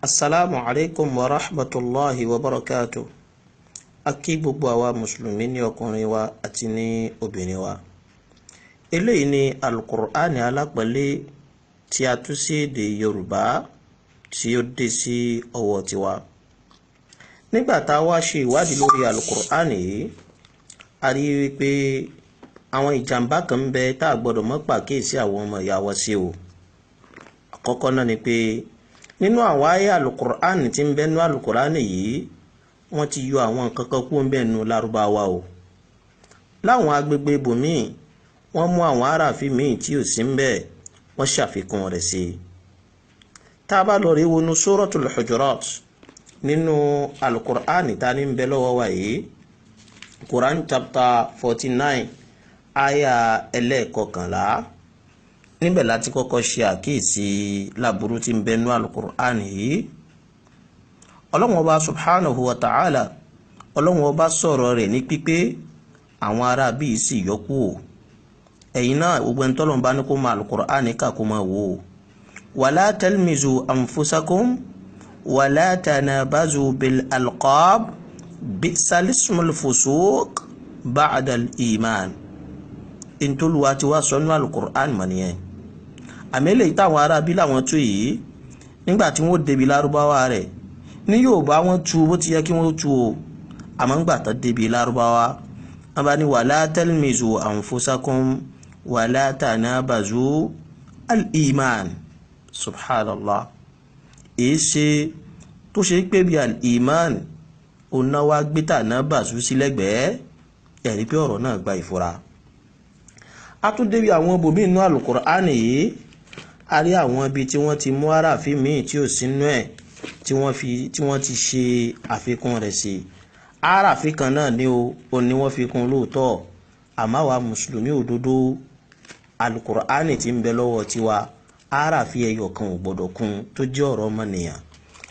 Assalamu alaikum wa rahmatulahi wa barakatuh. A kí gbogbo àwa mùsùlùmí ní ọkùnrin wa àti ní obìnrin wa. Eléyìí ni alukur'ani alápẹ̀lẹ́ tí a tú sí èdè Yorùbá tí ó dé sí ọwọ́ tiwa. Nígbà tá a wá ṣe ìwádìí lórí alukur'ani yìí, a rí i pé àwọn ìjàmbá kan ń bẹ tá a gbọ́dọ̀ mọ́ pàkíyèsí àwọn ọmọ ìyá wa sí o. Àkọ́kọ́ náà ni pé nínú àwọn ayé alukur'ani tí ń bẹ nínú alukur'ani yìí, wọ́n ti yọ àwọn nǹkan kan kúrò ńbẹ̀ nínú Lárúbáwá o. Láwọn agbègbè ibòmíì, wọ́n mú àwọn aráàfin míì tí ò sí ńbẹ̀, wọ́n ṣàfikún rẹ̀ sí i. Tá a bá lọ rí wọnú Suratul Hujurat nínú alukur'ani tá a ní ń bẹ lọ́wọ́ wa yìí, Quran chapter 49 aya ẹlẹ́ẹ̀kọkànlá, níbẹ̀ láti kọ́kọ́ ṣe àkíyèsí láburú tí ń bẹ nínú alukur'ani yìí. Ọlọ́run ọba subhanahu wa ta'ala, Ọlọ́run ọba sọ̀rọ̀ rẹ̀ ní pípé, àwọn ará bíi sì yọkú o. Ẹ̀yin náà gbogbo ẹni tọ́lọ́run bá ní kó máa alukur'ani kà kó máa wò ó. Wala talmizu anfusakum wala tanabazu bil alqab bi'sal ismul fusuq ba'dal iman. Ntoluwa ti wá sọ nínú alukur'an mọ̀ nìyẹn. Àmì eléyìí táwọn ará bí làwọn tú yìí, nígbà tí wọ́n débi Lárúbáwá rẹ̀ ní Yorùbá wọ́n tú bó ti yẹ kí wọ́n tú o, àmọ́ ńgbà tán débi Lárúbáwá wọ́n bá ní wala talmizu anfusakum wala tanabazu al-iman. Subhanallah, èyí ṣe tó ṣe pé bí al-iman ọ̀nà wa gbé tanabazu sí lẹ́gbẹ̀ẹ́, ẹ̀rí pé ọ̀rọ̀ náà gba ìfura. A tún débi àwọn ibòmíì nínú alukur'ani yìí, a rí àwọn ibi tí wọ́n ti mú aráàfin míì tí ò sínú ẹ̀ tí wọ́n ti ṣe àfikún rẹ̀ sí. Aráàfin kan náà ni ó ní wọ́n fi kún lóòótọ́, àmọ́ àwa mùsùlùmí òdodo alukur'ani tí ń bẹ lọ́wọ́ tiwa, aráàfin ẹyọ kan ò gbọ́dọ̀ kún tó jẹ́ ọ̀rọ̀ ọmọnìyàn,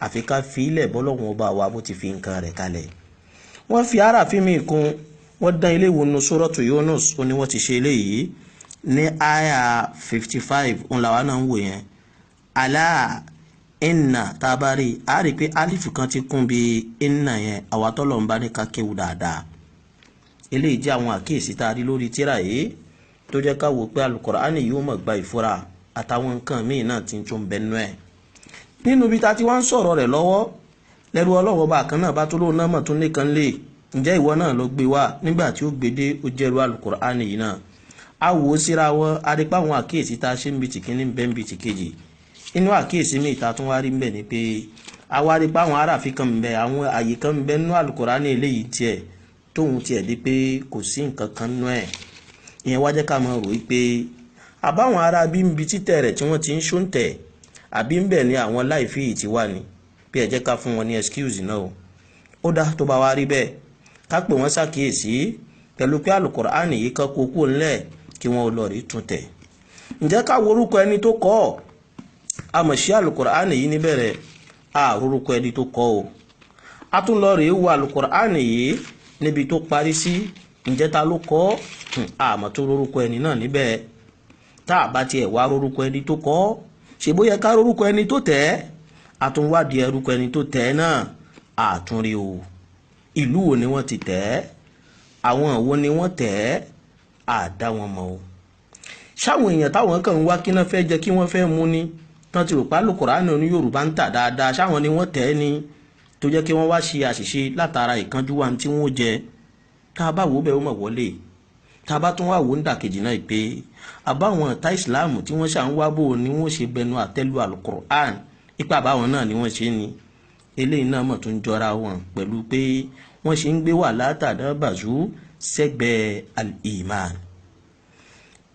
àfi ká fi ilẹ̀ bọ́lọ́hun ọba wa bó ti fi nǹkan rẹ̀ kalẹ̀. Wọ́n fi aráàfin míì kún, wọ́n dán ilé ìwònú Suratu Yunus, ó ní wọ́n ti ṣe eléyìí ní àyà 55, òun làwa náà ń wò yẹn. Alá inna tabari, a rí i pé alifu kan ti kún bí inna yẹn, àwa tọ́lọ̀ ń bá ní ká kéwù dáadáa. Eléyìí jẹ́ àwọn àkíyèsí tá a rí lórí tírà yìí tó jẹ́ ká wò pé alukur'ani yóò mọ̀ gba ìfura àtàwọn nǹkan míì náà ti tún bẹ nú ẹ̀. Nínú ibi tá a ti wá ń sọ̀rọ̀ rẹ̀ lọ́wọ́, lẹ́rú ọlọ́wọ́ bá kan náà bá tó lóun náà mọ̀ tó nìkan lè ǹjẹ́ ìwọ náà ló gbé wá nígbà tí ó gbé dé, ó jẹ́rú alukur'ani yìí náà. A wò ó síra wọn, a rí pé àwọn àkíyèsí tá a ṣe ń bi tìkíní ń bẹ ń bi tìkejì. Inú àkíyèsí mi ìta tún wá rí mbẹ ni pé a wá rí pé àwọn aráàfin kan ń bẹ, àwọn àyè kan ń bẹ nínú alukur'ani eléyìí tiẹ̀ tóun tiẹ̀ di pé kò sí nǹkan kan nú ẹ̀. Ìyẹn wá jẹ́ ká máa rò wípé àbáwọn ará bí ń bi títẹ̀ rẹ̀ tí wọ́n ti ń ṣóǹtẹ̀, àbí ń bẹ̀ ni àwọn láìfí yìí ti wà ní, bí ẹ jẹ́ ká fún wọn ní excuse náà o. Ó dá tó bá wá rí bẹ́ẹ̀, ká pè wọ́n ṣàkíyèsí pẹ̀lú pé alukur'ani yìí kan kó kúrò ńlẹ̀ kí wọ́n lọ rí tún tẹ̀. Ǹjẹ́ ká wo orúkọ ẹni tó kọ ọ́? A mọ̀ sí alukur'ani yìí níbẹ̀rẹ̀, a orúkọ ẹni tó kọ o. A tún lọ rèé wo alukur'ani yìí níbi tó parí sí, ǹjẹ́ ta ló kọ ọ́? A mọ̀ tó rorúkọ ẹni náà níbẹ̀. Tá a bá tiẹ̀ wá rorúkọ ẹni tó kọ ọ́, ṣe bóyá ká rorúkọ ẹni tó tẹ̀ ẹ́? A tún wádìí orúkọ ẹni tó tẹ̀ ẹ́ náà, a tún rí o. Ìlú wo ni wọ́n ti tẹ̀ ẹ́? Àwọn wo ni wọ́n tẹ̀ ẹ́? A dá wọn mọ̀ o. Ṣáwọn èèyàn táwọn kàn ń wá kí náà fẹ́ jẹ kí wọ́n fẹ́ mú ni, tán ti rò pé alukur'ani oní Yorùbá ń tà dáadáa, ṣáwọn ni wọ́n tẹ̀ ẹ́ ni tó jẹ́ kí wọ́n wá ṣe àṣìṣe látara ìkánjú wa tí wọ́n jẹ. Tá a bá wò ó bẹ́ẹ̀ ó mọ̀ wọlé. Tá a bá tún wá wò ó ń dàkejì náà pé àbáwọn ọ̀tá ìsìláàmù tí wọ́n ṣà ń wá bò ní wọ́n ṣe bẹnu àtẹ́lu alukur'an, ipa àbáwọn náà ni wọ́n ṣe ni. Eléyìí náà mọ̀ tún jọra wọn pẹ̀lú pé wọ́n ṣe ń gbé wà látàdá bàzú sẹ́gbẹ̀ẹ́ al-iman.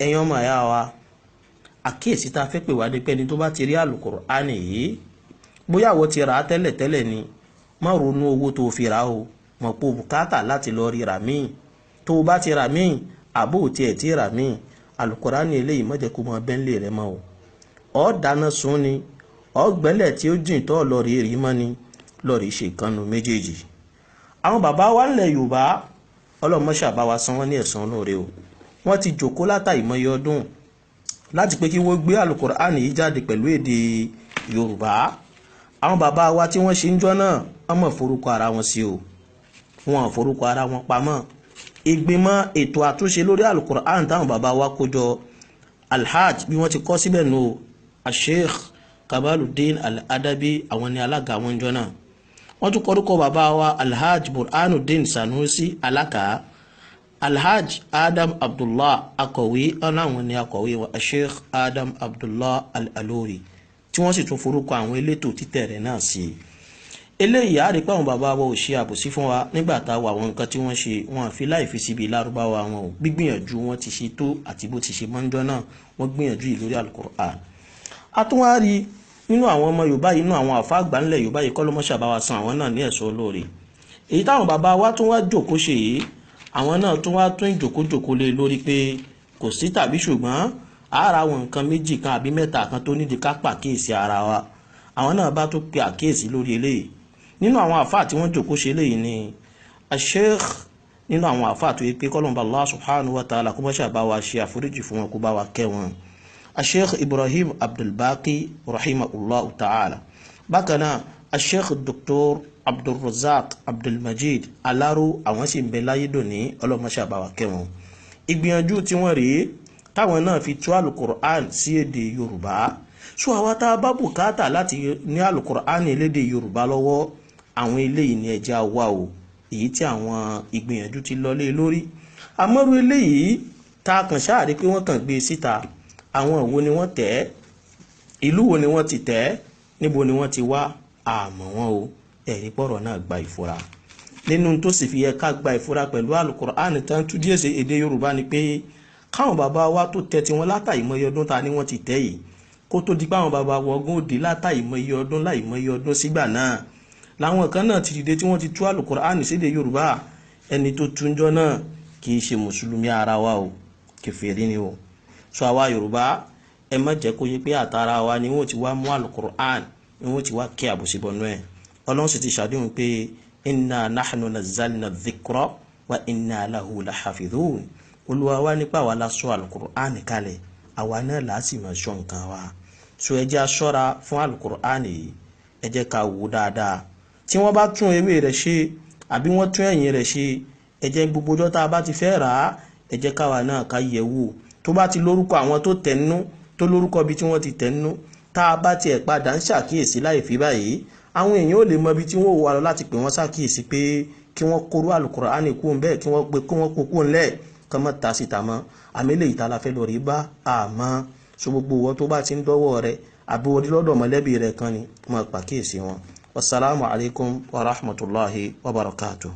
Ẹ̀yin ọmọ ẹ̀yà wa, àkíyèsí tá a fẹ́ pè wá ní pé ẹni tó bá ti rí alukur'ani yìí, bóyá àwọn ti rà á tẹ́lẹ̀ tẹ́lẹ̀ ni, má ronú owó tó fi rà o, mọ̀ pé bùkátà láti lọ rí rà míì. Tó o bá ti rà míì, àbó tiẹ̀ ti rà míì, alukur'ani eléyìí má jẹ́ kó mọ bẹ́ńlẹ̀ rẹ mọ́ o. Ọ̀ dáná sun ni, ọ̀ gbẹ́lẹ̀ tí ó jìn tó lọ rí rí mọ́ ni, lọ rí ṣe ìkànnù méjèèjì. Àwọn bàbá wa ńlẹ̀ Yorùbá, ọlọ́mọṣà bá wa san wọ́n ní ẹ̀san olóore o. Wọ́n ti jòkó látàìmọye ọdún láti pé kí wọ́n gbé alukur'ani yìí jáde pẹ̀lú èdè Yorùbá. Àwọn bàbá wa tí wọ́n ṣe ń jọ́ náà wọ́n mọ̀ forúkọ ara wọn sí o, wọn forúkọ ara wọn pamọ́. Ìgbìmọ̀ ètò àtúnṣe lórí alukur'an táwọn bàbá wa kó jọ, alhaj bí wọ́n ti kọ́ síbẹ̀ nù o, asheikh Kamaludin Al-Adabi àwọn ni alága wọn jọ náà. Wọ́n tún kọ́rúkọ bàbá wa alhaj Burhanuddin Sanusi alága, alhaj Adam Abdullah akọ̀wé, ọ̀nàwọn ni akọ̀wé wa asheikh Adam Abdullah Al-Alori, tí wọ́n sì tún forúkọ àwọn elétò títẹ̀ rẹ̀ náà sí i. Eléyìí á rí pé àwọn bàbá wa ò ṣe àbòsí fún wa nígbà tá a wà àwọn nǹkan tí wọ́n ṣe, wọn àfi láì fi síbi lárúbáwá wọn ò gbígbìyànjú wọn ti ṣe tó àti bó ti ṣe mọ́ńjọ́ náà, wọ́n gbìyànjú yìí lórí alukur'an. A tún wá rí nínú àwọn ọmọ Yorùbá yìí, nínú àwọn àfa àgbà ńlẹ̀ Yorùbá yìí, kọ́lọ́mọṣà bá wa san àwọn náà ní ẹ̀sọ́ olóore. Èyí táwọn bàbá wa tún wá jòkó ṣe yìí, àwọn náà tún wá tún ìjòkójòkó lé lórí pé kò sí tàbí ṣùgbọ́n ara àwọn nǹkan méjì kan àbí mẹ́ta kan tó nídìí ká pàkíyèsí ara wa. Àwọn náà bá tún pe àkíyèsí lórí eléyìí. Nínú àwọn àfáà tí wọ́n jòkó ṣe eléyìí ni Sheikh, nínú àwọn àfáà tó yẹ pé kọ́lọ́mbà Allah subhanahu wa ta'ala kó mọ́ṣà bá wa ṣe àforíjì fún wọn, kó bá wa kẹ́ wọn, Sheikh Ibrahim Abdulbaqi rahimahullahu ta'ala. Bákan náà Sheikh Dr. Abdulrazak Abdulmajid Alaro, àwọn sì ń bẹ láyé dòní, ọlọ́mọṣà bá wa kẹ́ wọn. Ìgbìyànjú tí wọ́n rèé táwọn náà fi tú alukur'an sí èdè Yorùbá. So àwa tá a bá bùkátà láti ní alukur'an elédè Yorùbá lọ́wọ́, àwọn eléyìí ni ẹja wà o, èyí tí àwọn ìgbìyànjú ti lọ lé lórí. Àmọ́rú eléyìí tá a kàn ṣáà rí pé wọ́n kàn gbé e síta, àwọn wo ni wọ́n tẹ̀ ẹ́, ìlú wo ni wọ́n ti tẹ̀ ẹ́, níbo ni wọ́n ti wá, àmọ́ wọn o. Ẹ̀rí pọ̀rọ̀ náà gba ìfura. Nínú tó sì fi yẹ ká gba ìfura pẹ̀lú alukur'an tán tú díẹ̀ sí èdè Yorùbá ni pé káwọn bàbá wa tó tẹ tiwọn látàìmọye ọdún ta ni wọ́n ti tẹ̀ yìí, kó tó di pé àwọn bàbá wọgún òde látàìmọye ọdún láìmọye ọdún sígbà náà, làwọn kan náà ti dìde tí wọ́n ti tú alukur'an sédè Yorùbá. Ẹni tó túnjọ́ náà kì í ṣe mùsùlùmí ara wa o, kèfèrí ni o. Sọ àwa Yorùbá, ẹ má jẹ́ kó yé pé àtàrà wa ni wọ́n ti wá mú alukur'an, ni wọ́n ti wá kí àbòsí bọnú ẹ̀. Ọlọ́run sì ti ṣàdéhùn pé inna nahnu nazzalna dhikra wa inna lahu lahafidhun. Olúwa wa nípa àwa la sọ alukur'an kalẹ̀, àwa náà là á sì máa ṣọ́ nǹkan wa. So ẹ jẹ́ a ṣọ́ra fún alukur'an yìí, ẹ jẹ́ ká wò dáadáa. Tí wọ́n bá tún ewé rẹ̀ ṣe àbí wọ́n tún ẹ̀yìn rẹ̀ ṣe, ẹ jẹ́ gbogbo ọjọ́ tá a bá ti fẹ́ rà á, ẹ jẹ́ káwa náà ká yẹ̀ wò. Tó bá ti lórúkọ àwọn tó tẹ̀ nínú, tó lórúkọ ibi tí wọ́n ti tẹ̀ nínú, tá a bá tiẹ̀ padà ń ṣàkíyèsí láì fi báyìí, àwọn èèyàn ò lè mọ ibi tí wọ́n wà lọ láti pè wọ́n ṣàkíyèsí pé kí wọ́n kóró alukur'ani kú ń bẹ́ẹ̀, kí wọ́n gbé kí wọ́n kó kú ńlẹ̀, kí wọ́n ta síta mọ́. Àmì lè ta la fẹ́ lọ rí bá àmọ́. So gbogbo ìwọ tó bá ti ń dọ́wọ́ rẹ àbí wọlé lọ́dọ̀ mọ̀lẹ́bí rẹ kan ni, máa pàkíyèsí wọn. Wasalaamu alaykum wa rahmatulahi wa barakatuh.